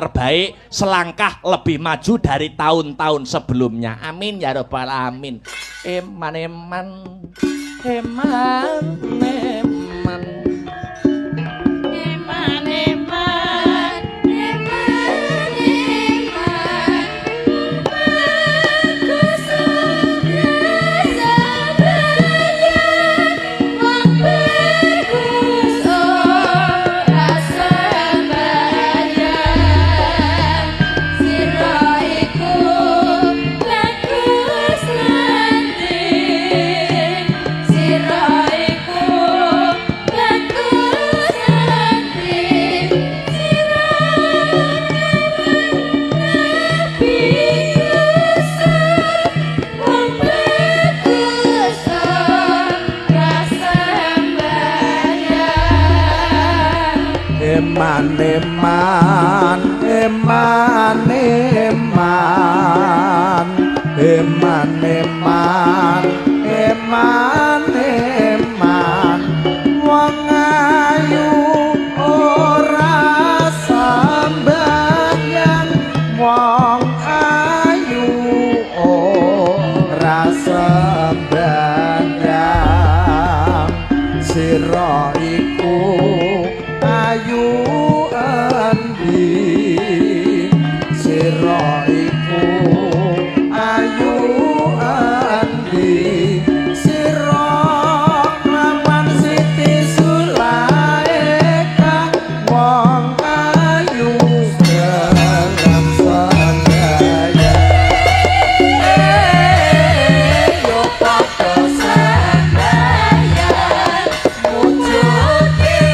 Terbaik, selangkah lebih maju dari tahun-tahun sebelumnya. Amin ya robbal alamin. Eman eman eman eman. Eman eman eman eman, bagus sembahyang, wong bagus ora sembahyang. Sira iku bagus ngendi? Sira iku bagus ngendi? Sira Nabi Yusuf, wong bagus ora sembahyang. Eman eman eman eman eman eman eman eman, wong ayu ora sembahyang, wong ayu ora sembahyang. Sira iku ayu endi? Sira iku ayu endi? Sira lawan Siti Zulaikha, wong ayu gelem sembahyang. Yo padha sembahyang, mujudke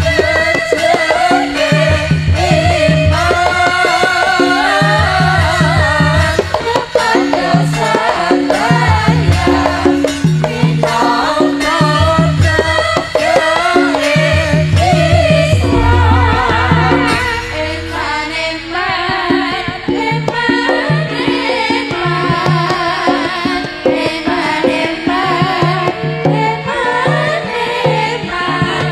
jejege iman. Padha sembahyang minangka cegeke Islam. Eman eman eman eman eman eman eman eman,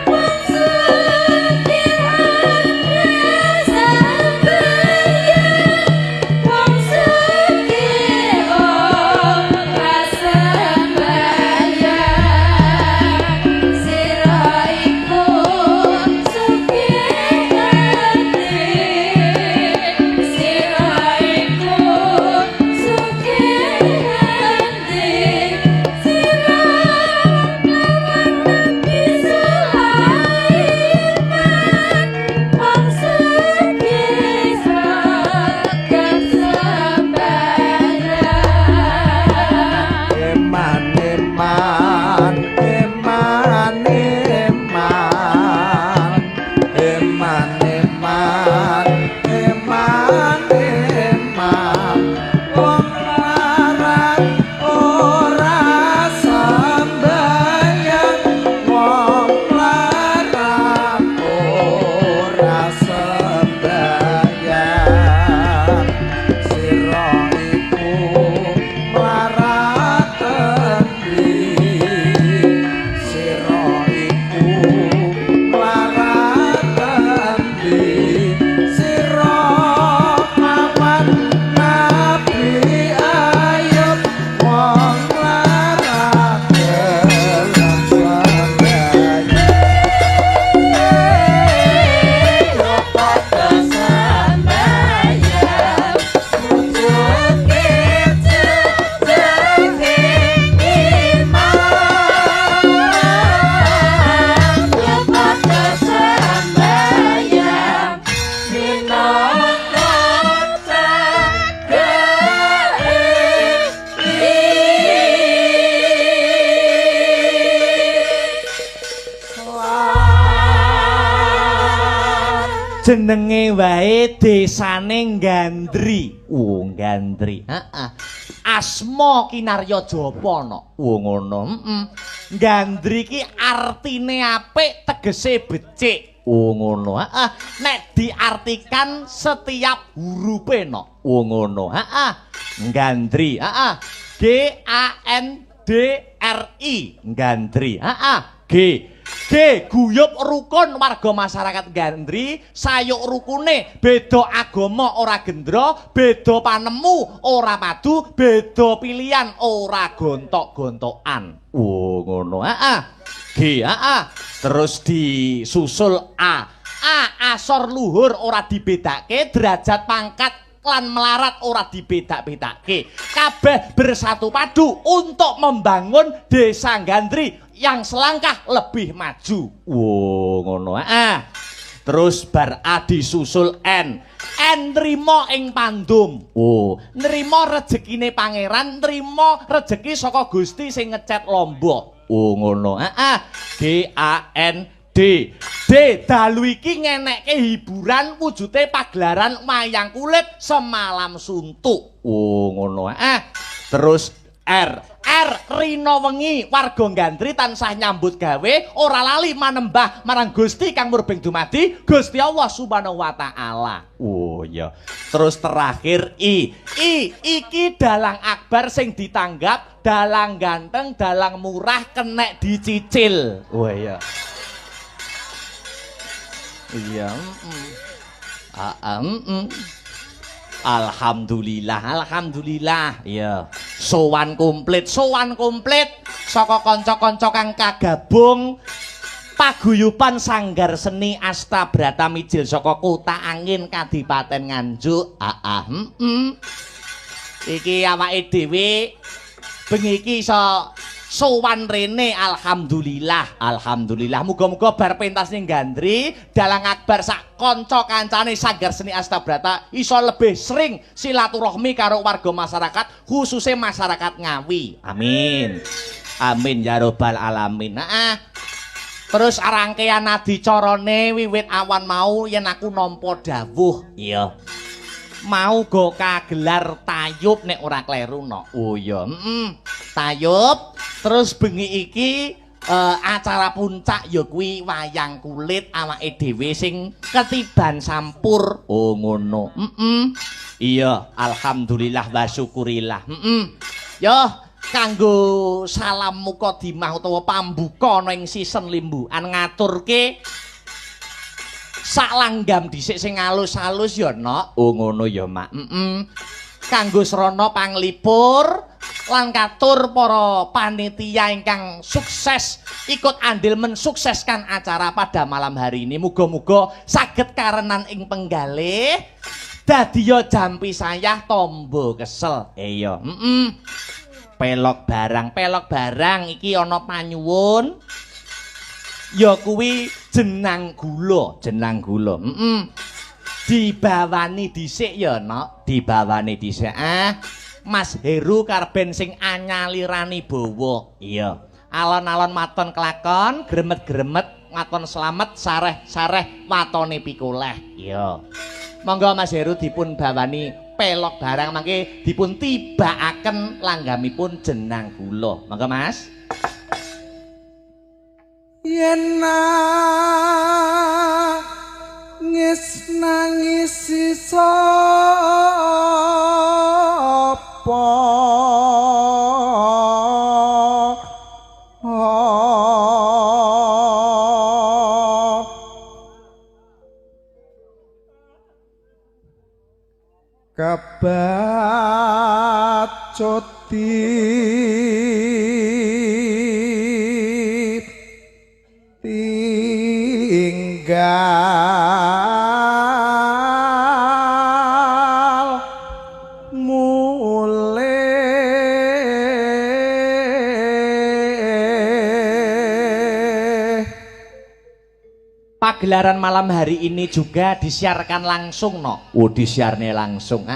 wong sugih ora sembahyang, wong sugih ora sembahyang. Sira iku sugih ngendi? Sira iku sugih ngendi? Sira lawan Nabi Sulaiman, wong sugih gelem sembahyang. Eman eman eman eman eman eman eman eman, wong larat ora sembahyang, wong larat ora sembahyang. Sira iku mlarat endi? Sira iku mlarat endi? Sira kawan Nabi Ayub, wong larat gelem sembahyang. Yo padha sembahyang, mujudke jejege iman. Yo padha sembahyang minangka cegeke Islam. Jenenge wae desane Gandri. Oh, Gandri. Heeh. Asma kinarya japa no? Oh, ngono. Heeh. Gandri ki artine apik, tegese becik. Oh, ngono. Heeh. Nek diartikan setiap hurufe no. Oh, ngono. Heeh. Gandri. Heeh. G A N D R I. Gandri. Heeh. G. G, guyub rukun warga masyarakat Gandri, sayuk rukune, beda agama ora gendra, beda panemu ora padu, beda pilihan ora gontok-gontokan. Oh, ngono. Heeh. G, heeh. Terus disusul A. A, asor luhur ora dibedake, derajat pangkat lan melarat ora dibedak-bedake. Kabeh bersatu padu untuk membangun desa Gandri yang selangkah lebih maju. Wo, ngono. Heeh. Terus bar A disusul N. N nrimo ing pandum. Oh, nrimo rejekine pangeran, nrimo rejeki saka Gusti sing ngecet lombok. Oh, ngono. Heeh. G A N D. D, dalu iki ngenekke hiburan wujude pagelaran wayang kulit semalam suntuk. Oh, ngono. Terus R, R rina wengi warga Gandri tansah nyambut gawe ora lali manembah marang Gusti kang murbeng dumadi, Gusti Allah Subhanahu wa taala. Oh iya. Terus terakhir I. I iki dalang akbar sing ditanggap, dalang ganteng, dalang murah kenek dicicil. Oh iya. Iya. Alhamdulillah, alhamdulillah. Iya. Sowan komplit, sowan komplit saka kanca-kanca kang kagabung paguyuban Sanggar Seni Asta Brata Mijil saka Kota Angin Kadipaten Nganjuk. Iki awake dhewe bengi iki iso sowan rene, alhamdulillah, alhamdulillah. Muga-muga bar pentas ning Gandri, dalang akbar sak kanca kancane Sanggar Seni Asta Brata iso lebih sering silaturahmi karo warga masyarakat, khususnya masyarakat Ngawi. Amin. Amin ya robbal alamin. Nah, terus rangkaian adicarane wiwit awan mau yen aku nampa dawuh. Iya. Mau go kagelar tayub nek ora kleru no. Oh iya, Tayub. Terus bengi iki acara puncak ya kuwi wayang kulit awake dhewe sing ketiban sampur. Oh ngono. Iya, alhamdulillah wa syukurillah. Yo kanggo salam mukadimah utawa pambuka ana ing season limbukan ngaturke sak langgam dhisik sing alus-alus ya, Nok. Oh ngono ya, Mak. Kanggo srana panglipur lan katur para panitia ingkang sukses ikut andil mensukseskan acara pada malam hari ini. Muga-muga saged karenan ing penggalih dadiya jampi sayah tombo kesel. Iya. Pelok barang, pelok barang iki ana panyuwun. Ya kuwi jenang gula, jenang gula. Dibawani dhisik ya, Nok. Dibawani dhisik. Mas Heru karben sing anyalirani bawa. Iya. Alon-alon maton kelakon, gremet-gremet maton slamet, sareh-sareh watone pikoleh. Iya. Monggo Mas Heru dipun bawani pelok barang mangke dipun tibakaken langgamipun jenang gula. Monggo Mas. Yen nangis nangis sapa kebacut tinggal mulih. Pagelaran malam hari ini juga disiarkan langsung, no. Oh, disiarne langsung.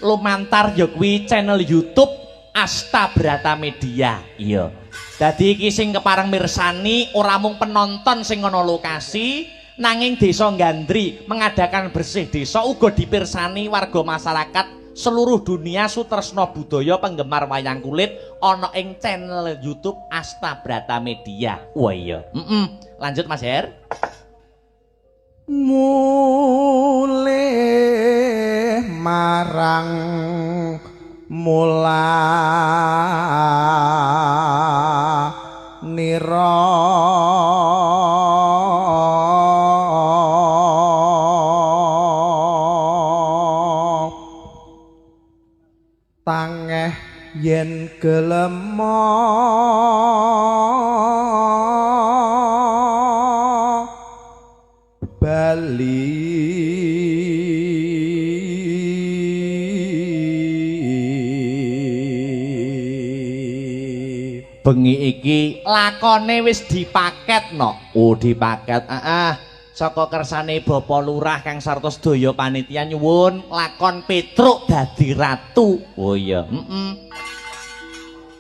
Lumantar ya kuwi channel YouTube Asta Brata Media. Iya. Dadi iki sing kepareng mirsani ora mung penonton sing ana lokasi, nanging Desa Gandri mengadakan bersih desa uga dipirsani warga masyarakat seluruh dunia sutresna budaya penggemar wayang kulit ana ing channel YouTube Asta Brata Media. Wah iya. Lanjut Mas Her. Mulih marang mula nira. slira tangeh yen gelem bali Bengi iki lakone wis dipaket no. Oh, dipaket. Heeh. Saka kersane Bapak Lurah kang sarta sedaya panitia nyuwun lakon Petruk dadi ratu. Oh iya, heeh.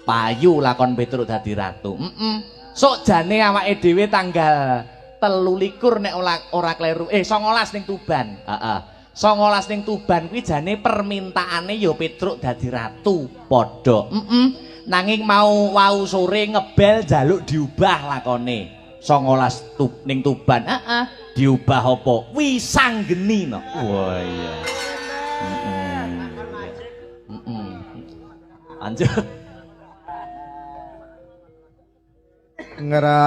Payu lakon Petruk dadi ratu. Heeh. Sok jane awake dhewe tanggal 23 nek ora kleru. 19 ning Tuban. Heeh. 19 ning Tuban kuwi jane permintaane ya Petruk dadi ratu. Padha. Heeh. Nanging mau wau sore ngebel njaluk diubah lakone. 19 ning Tuban. Heeh. Diubah apa? Wisanggeni no. Wah iya. Heeh. Heeh. Lanjut. Ngrarujit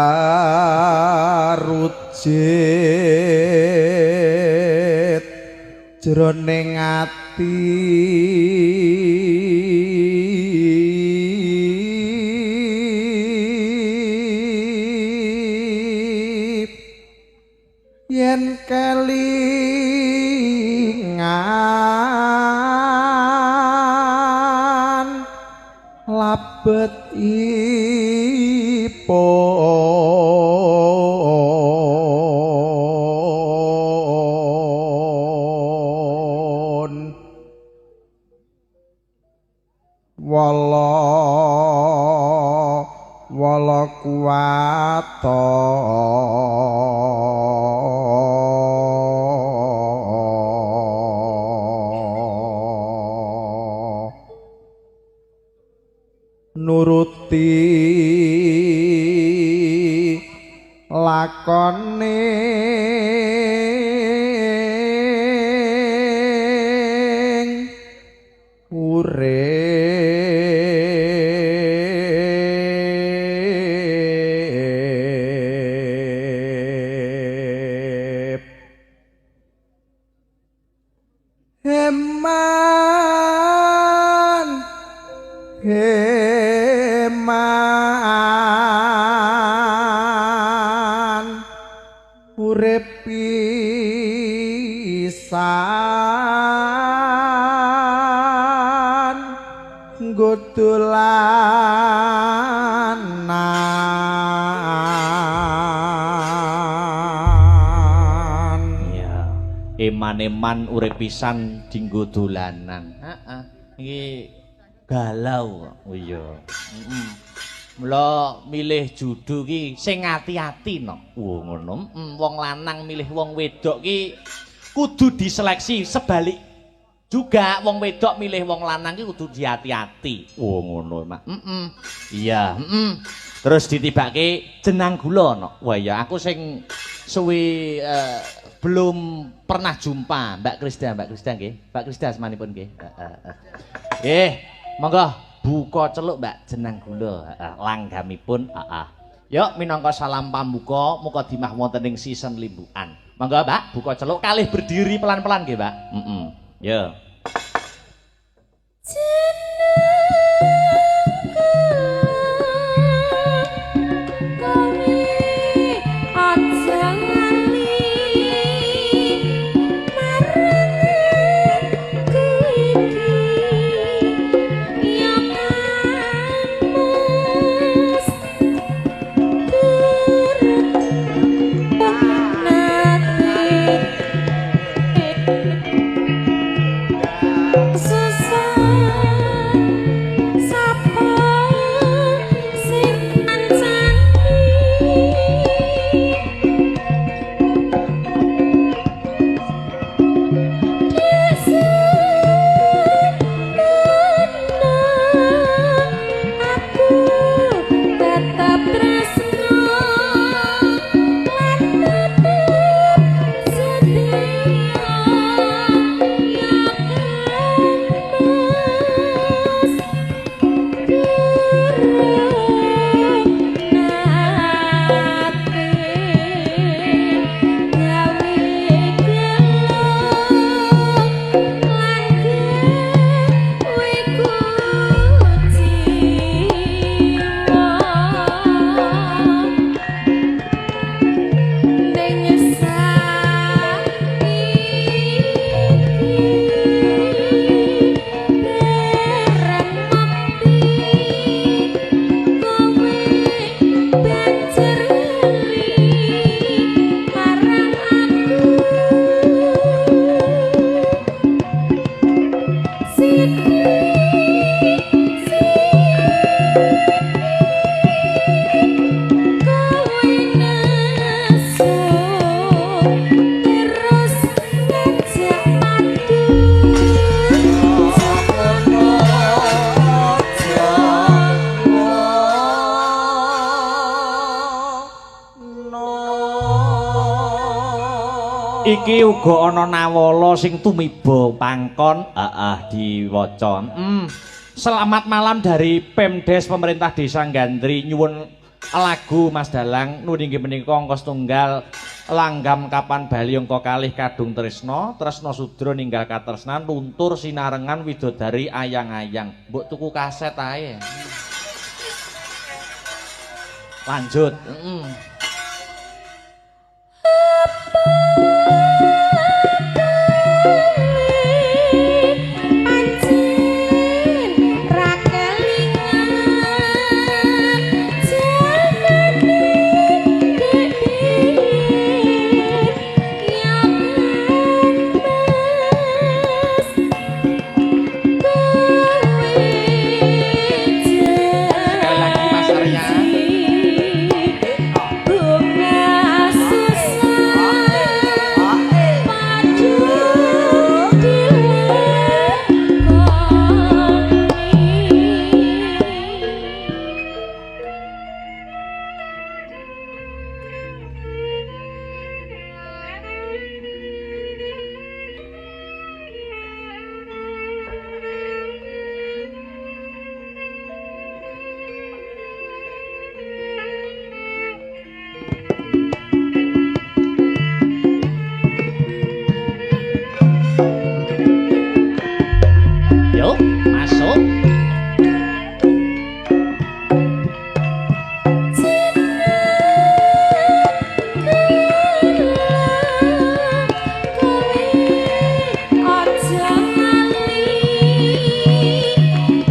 jroning ati yen kelingan labet ipun wala wala kuwata nuruti lakone urip heman heman urip pisan nggo dolanan. Iya, eman-eman urip pisan dinggo dolanan. Heeh. Iki galau kok. Oh iya. Heeh. Mula milih judu ki sing ati-ati no. Oh ngono. Wong lanang milih wong wedok ki kudu diseleksi, sebalik juga wong wedok milih wong lanang ki kudu diati-ati. Oh ngono, Mak. Heeh. Iya, heeh. Terus ditibake jenang gula no. Wah iya, aku sing suwi belum pernah jumpa Mbak Krisda, Mbak Krisda nggih. Mbak Krisda asmanipun nggih. Heeh. Nggih, monggo buka celuk Mbak jenang gula langgamipun. Heeh. Yuk minangka salam pambuka mukadimah wonten ing season limbukan. Monggo Mbak, buka celuk kalih berdiri pelan-pelan nggih, Mbak. Heeh. Yo. Iki uga ana nawala sing tumiba pangkon, heeh, diwaca. Selamat malam dari Pemdes Pemerintah Desa Gandri, nyuwun lagu Mas Dalang nun inggih menika angka setunggal langgam kapan bali angka kalih kadung tresna, tresna sudra ninggal katresnan luntur sinarengan widodari ayang-ayang. Mbok tuku kaset ae. Lanjut. Pancen ra kelingan jamane dek biyen ya Mas kowe Sekali lagi Mas Arya. Bunga susah padu dilakoni. Yuk, masuk. Aja lali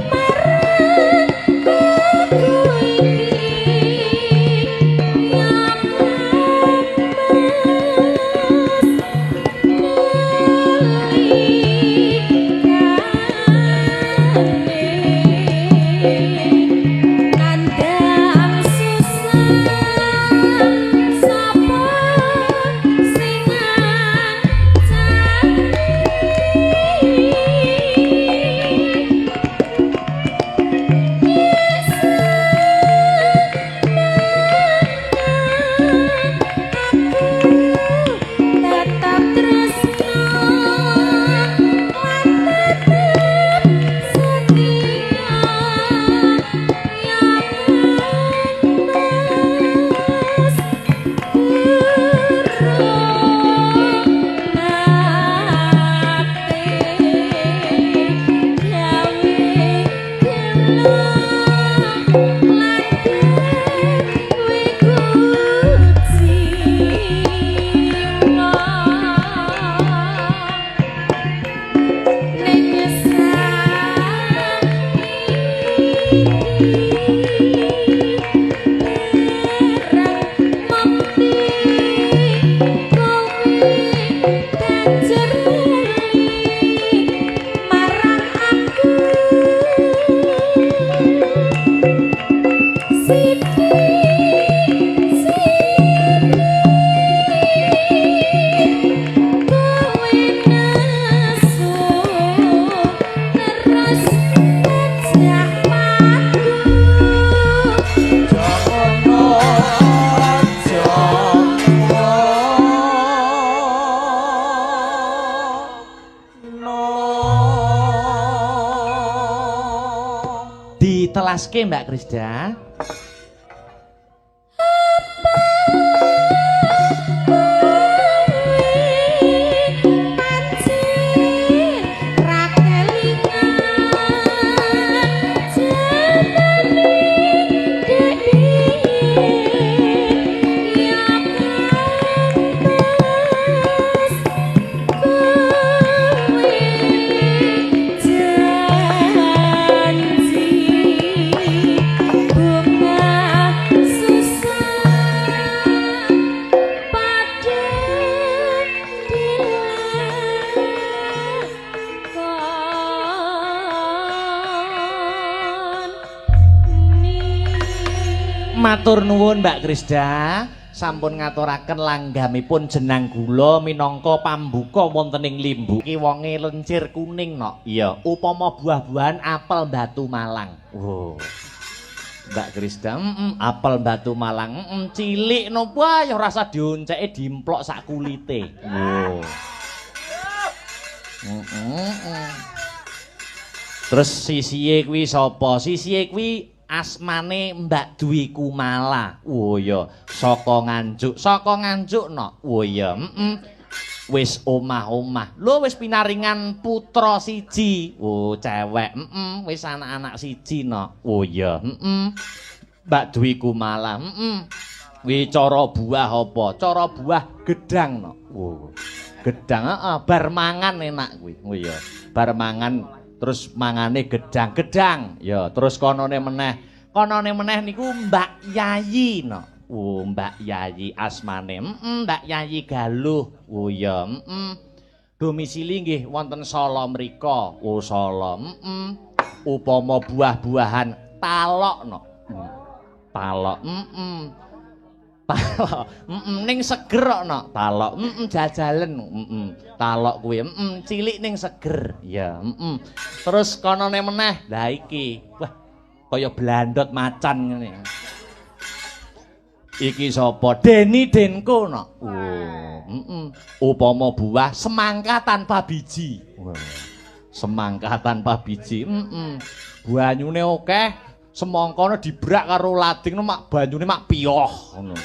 marang aku iki ya Mas nalikane nandang susah sapa sing ngancani. Tetap tresno lan tetep setia ya Mas urung nate gawe gelo lan gawe kuciwa ning saiki barang mukti kowe banjur lali marang aku sithik sithik kowe nesu terus ngejak mlaku. Ditelaske Mbak Krisda. Pancen ra kelingan jamane dek biyen ya Mas kowe janji bunga susah padha dilakoni. Matur nuwun Mbak Krisda, sampun ngaturaken langgamipun jenang gula minangka pambuka wonten ing Limbu. Iki wonge lencir kuning nok. Iya, upama buah-buahan apel Batu Malang. Wow. Mbak Krisda, apel Batu Malang, cilik no wah ya rasa dionceke dimplok sak kulite. Wo. Terus sisihe kuwi sapa? Sisihe kuwi asmane Mbak Dwi Kumala. Oh iya, saka Nganjuk. Saka Nganjuk no. Oh iya, Wis omah-omah. Lho wis pinaringan putra siji. Oh, cewek. Wis anak-anak siji no. Oh iya, Mbak Dwi Kumala. Wi cara buah apa? Cara buah gedang no. Oh. Gedang, heeh, bar mangan enak kuwi. Oh iya, bar mangan terus mangane gedang-gedang. Ya, terus konone meneh. Konone meneh niku Mbak Yayi no. Oh, Mbak Yayi asmane. Mbak Yayi Galuh. Oh iya, Domisili nggih wonten Solo mriko. Oh, Solo. Upama buah-buahan talok no. Talok. Talok. Ning seger kok no. Talok. Jajalen. Talok kuwi. Cilik ning seger. Ya, Terus konone meneh. Lah iki. Wah, kaya blandot macan ngene. Iki sapa? Deni Denko no. Oh, Upama buah semangka tanpa biji. Wah. Semangka tanpa biji. Banyune akeh, semangkane dibrak karo lading no mak banyune mak piyoh ngono.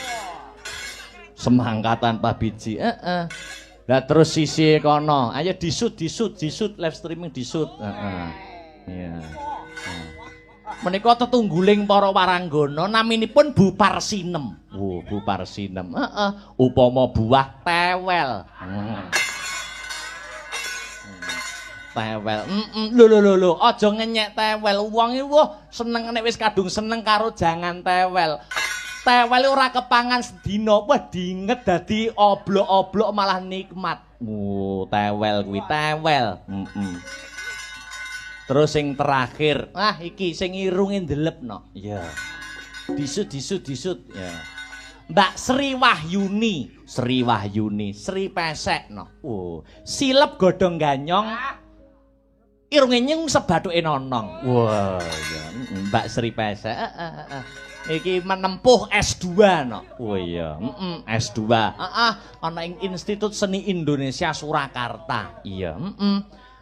Semangka tanpa biji. Heeh. Lah terus sisi kono, ayo disut disut disut live streaming disut. Heeh. Iya. Menika tetungguling para waranggana naminipun Bu Parsinem. Oh, Bu Parsinem. Heeh. Upama buah tewel. Tewel. Lho lho lho lho, aja ngenyek tewel. Wong iki wah seneng nek wis kadung seneng karo jangan tewel. Tewel ora kepangan sedina, wah dinget dadi oblok-oblok malah nikmat. Oh, tewel kuwi tewel. Terus sing terakhir, ah iki sing irunge ndelep no. Iya. Disut disut disut ya. Mbak Sri Wahyuni, Sri Wahyuni, Sri Pesek no. Oh, silep godhong ganyong. Irunge nyung sebathuke nonong. Wah, ya Mbak Sri Pesek. Heeh. Iki menempuh S2 no. Oh iya, S2. Heeh, ana ing Institut Seni Indonesia Surakarta. Iya,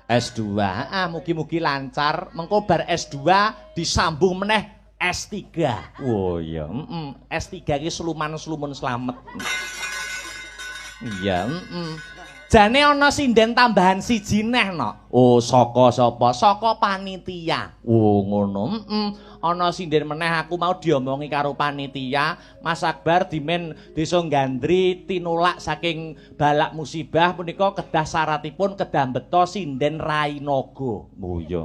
S2, ah mugi-mugi lancar. Mengko bar S2 disambung meneh S3. Oh iya, S3 iki sluman-slumun slamet. Iya, Jane ana sinden tambahan siji neh no. Oh, saka sapa? Saka panitia. Oh, ngono. Ana sinden meneh aku mau diomongi karo panitia, Mas Akbar dimen Desa Gandri tinulak saking balak musibah punika kedah syaratipun kedah beto sinden Rai Naga. Oh iya,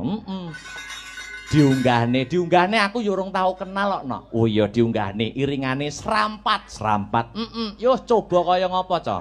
Diunggahne, diunggahne aku yo urung tau kenal kok no. Oh iya diunggahne iringane serampat, serampat. Yo coba kaya ngapa, Ca?